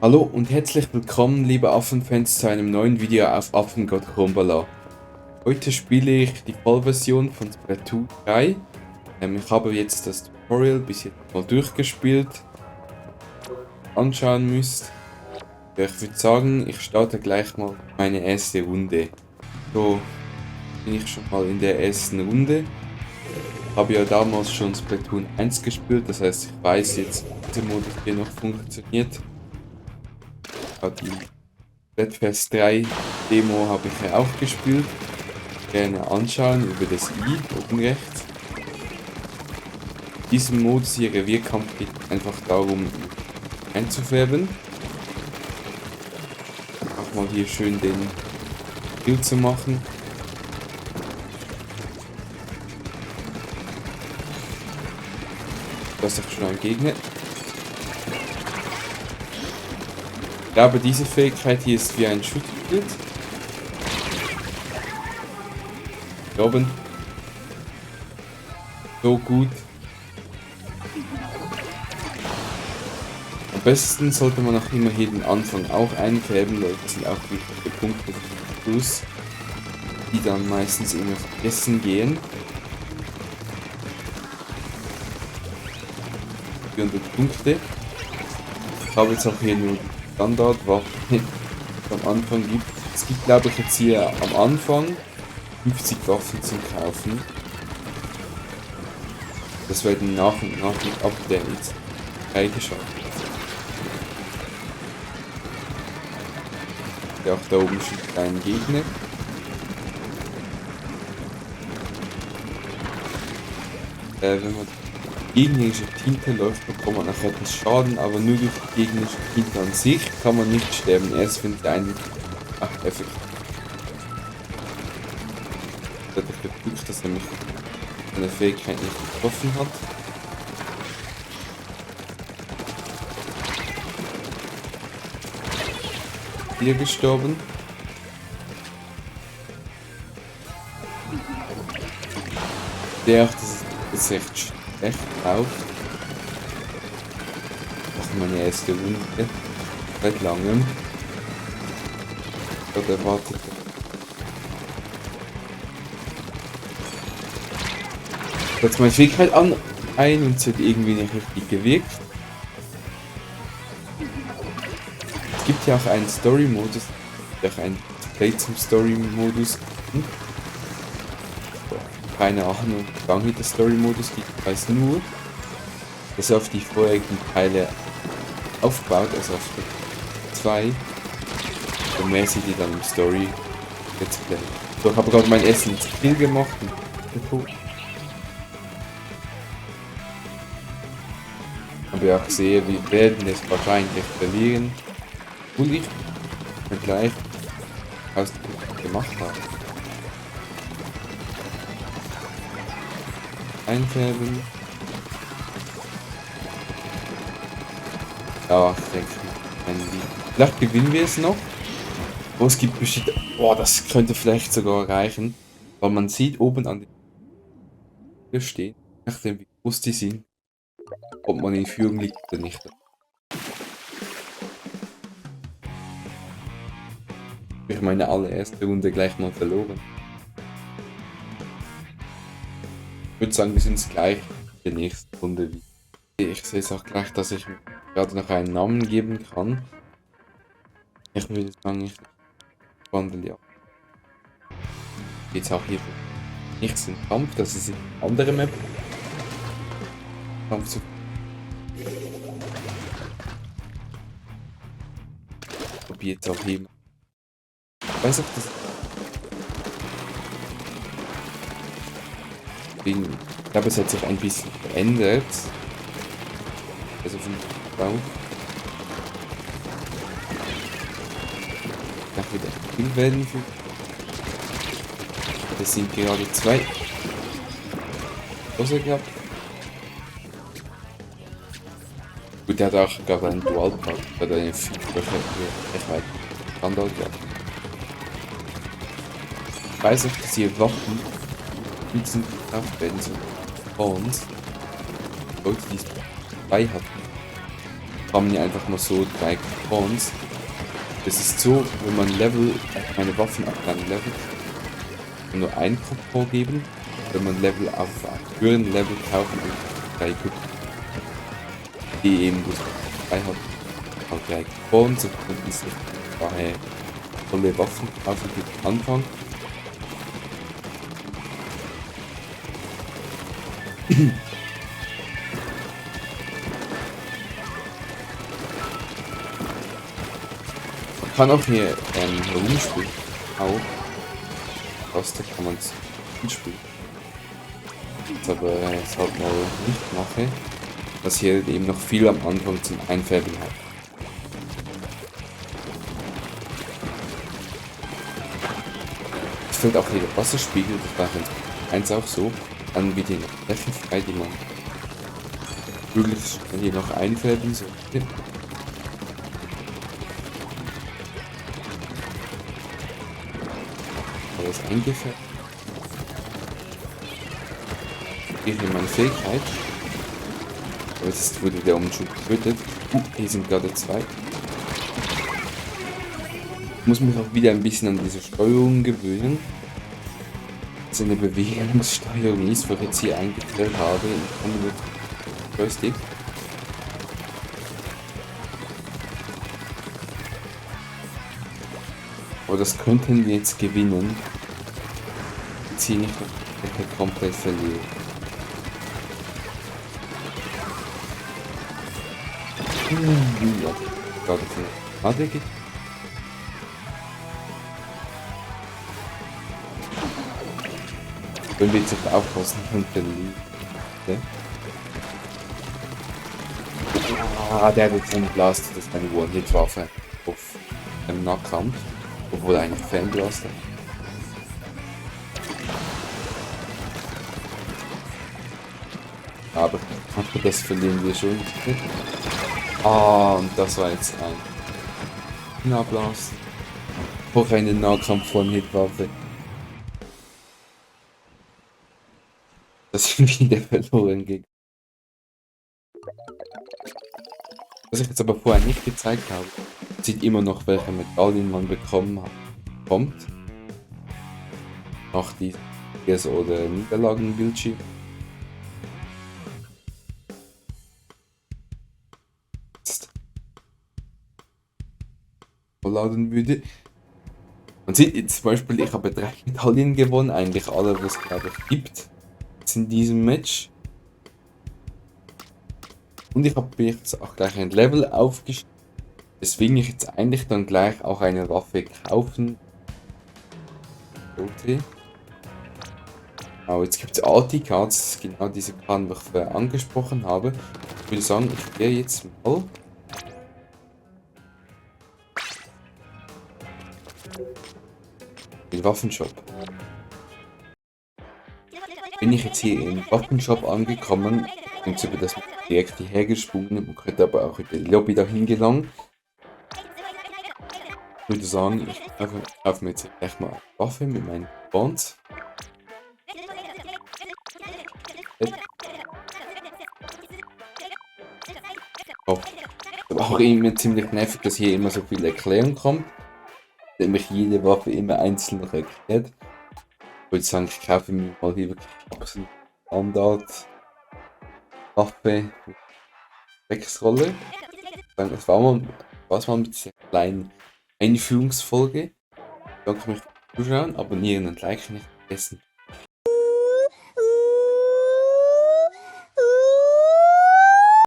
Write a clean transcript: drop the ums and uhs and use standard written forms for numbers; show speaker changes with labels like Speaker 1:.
Speaker 1: Hallo und herzlich willkommen, liebe Affenfans, zu einem neuen Video auf Affengott Humbala. Heute spiele ich die Vollversion von Splatoon 3. Ich habe jetzt das Tutorial bis jetzt mal durchgespielt, anschauen müsst. Ja, ich würde sagen, ich starte gleich mal meine erste Runde. So bin ich schon mal in der ersten Runde. Habe ja damals schon Splatoon 1 gespielt, das heißt, ich weiß jetzt, wie dieser Modus hier noch funktioniert. Die Splatfest 3 Demo habe ich ja auch gespielt. Gerne anschauen über das I oben rechts. In diesem Modus hier Revierkampf geht es einfach darum, einzufärben. Auch mal hier schön den Bild zu machen. Das ist auch schon ein Gegner. Ich glaube, diese Fähigkeit hier ist wie ein Schutzschild. Oben. So gut. Am besten sollte man auch immer hier den Anfang auch einfärben, weil das sind auch wichtige Punkte zum Schluss, die dann meistens immer vergessen gehen. 400 Punkte. Ich habe jetzt auch hier nur Standardwaffen, die es am Anfang gibt. Es gibt, glaube ich, jetzt hier am Anfang 50 Waffen zum Kaufen. Das werden nach und nach mit Updates freigeschaltet. Ja, auch da oben steht ein Gegner. Wenn man gegnerische Tinte läuft, bekommt man auch etwas Schaden, aber nur durch die gegnerische Tinte an sich kann man nicht sterben. Erst wenn der eine effektiv. Dadurch geprüft, dass er mich seine Fähigkeit nicht getroffen hat. Hier gestorben. Der auch, das ist echt schlecht drauf. Das ist meine erste Runde. Seit langem. Oder erwartet. Setzt meine Fähigkeit ein und sie hat irgendwie nicht richtig gewirkt. Es gibt ja auch einen Story-Modus, auch einen Play zum Story-Modus. Keine Ahnung, wie lange der Story-Modus gibt. Ich weiß nur, dass er auf die vorherigen Teile aufbaut, also auf die 2. Und mehr seht ihr dann im Story Let's Play. So, ich habe gerade mein ersten Skill gemacht und tot. Aber ja, ich sehe, wir werden es wahrscheinlich verlieren. Und ich mir gleich aus gemacht habe. Einfärben. Ja, ich denke, vielleicht gewinnen wir es noch. Oh, es gibt bestimmt. Boah, das könnte vielleicht sogar reichen. Weil man sieht oben an den stehen, nachdem wie groß die sind, ob man in Führung liegt oder nicht. Ich habe meine allererste Runde gleich mal verloren. Ich würde sagen, wir sind es gleich in der nächsten Runde wieder. Ich sehe es auch gleich, dass ich mir gerade noch einen Namen geben kann. Ich würde sagen, ich wandle ja. Jetzt auch hier nichts im Kampf, das ist eine andere Map. Kampf zu. Ob jetzt auch jemand. Ich weiß auch, dass. Ich glaube, es hat sich ein bisschen verändert. Also vom Bau. Nach wieder viel werden für. Das sind gerade 2. Dose gehabt. Gut, der hat auch gerade einen Dual-Part, weil er eine viel Reichweite Standard gehabt. Ich weiß auch, dass hier Waffen mit diesen gekauft werden, so Spawns. Leute, die es dabei hatten. haben ja einfach mal so 3 Coupons. Das ist so, wenn man Level, meine Waffen auf einem Level nur ein Coupon geben. Wenn man Level auf einem höheren Level kaufen, dann 3 Coupons. Die eben das 3 hat, auch 3 Coupons und könnten sich daher tolle Waffen kaufen für den Anfang. Man kann auch hier herumspielen. Auch. Das da kann man es spielen. Jetzt aber jetzt halt mal nicht mache, dass hier eben noch viel am Anfang zum Einfärben hat. Es fällt auch hier der Wasserspiegel, das war in 1 auch so. Dann wird hier noch Flächen frei, die man möglichst hier noch einfärben sollte. Alles eingefärbt. Hier meine Fähigkeit. Aber jetzt wurde der Umschub getötet. Hier sind gerade 2. Ich muss mich auch wieder ein bisschen an diese Steuerung gewöhnen. Das eine Bewegungssteuerung ist, wo ich jetzt hier eingestellt habe. Ich kann mit Joystick. Aber das könnten wir jetzt gewinnen. Jetzt hier nicht noch komplett verlieren. Ja, gerade für Karte geht. Wenn wir jetzt nicht aufpassen und verlieren. Ah, der hat jetzt einen Blaster, das ist eine One-Hit-Waffe auf einem Nahkampf. Obwohl eigentlich Fanblaster. Aber das verlieren wir schon. Ah, und das war jetzt ein Nahblast. Auch eine Nahkampf von Hitwaffe. Das sind wieder verloren gegangen. Was ich jetzt aber vorher nicht gezeigt habe, sieht immer noch, welche Medaillen man bekommen hat. Kommt. Nach dieses oder Niederlagenbildschirm. Laden würde. Man sieht jetzt zum Beispiel, ich habe 3 Medaillen gewonnen, eigentlich alle, was es glaube ich gibt in diesem Match. Und ich habe jetzt auch gleich ein Level aufgestiegen, weswegen ich jetzt eigentlich dann gleich auch eine Waffe kaufen sollte. Oh, jetzt gibt es Arti-Cards, das ist genau diese Karten, die ich vorher angesprochen habe. Ich würde sagen, ich gehe jetzt mal den Waffenshop. Bin ich jetzt hier im Waffenshop angekommen und über das Projekt hierher gesprungen, man könnte aber auch über die Lobby dahin gelangen. Ich würde sagen, ich kaufe mir jetzt gleich mal eine Waffe mit meinen Bonds. Aber auch immer ziemlich nervig, dass hier immer so viel Erklärung kommt. Nämlich jede Waffe immer einzeln noch erklärt. Ich würde sagen, ich kaufe mir mal hier wirklich absolut Standard Waffe Wechsrolle. Das war mal mit dieser kleinen Einführungsfolge. Danke mich fürs Zuschauen, abonnieren und liken nicht vergessen.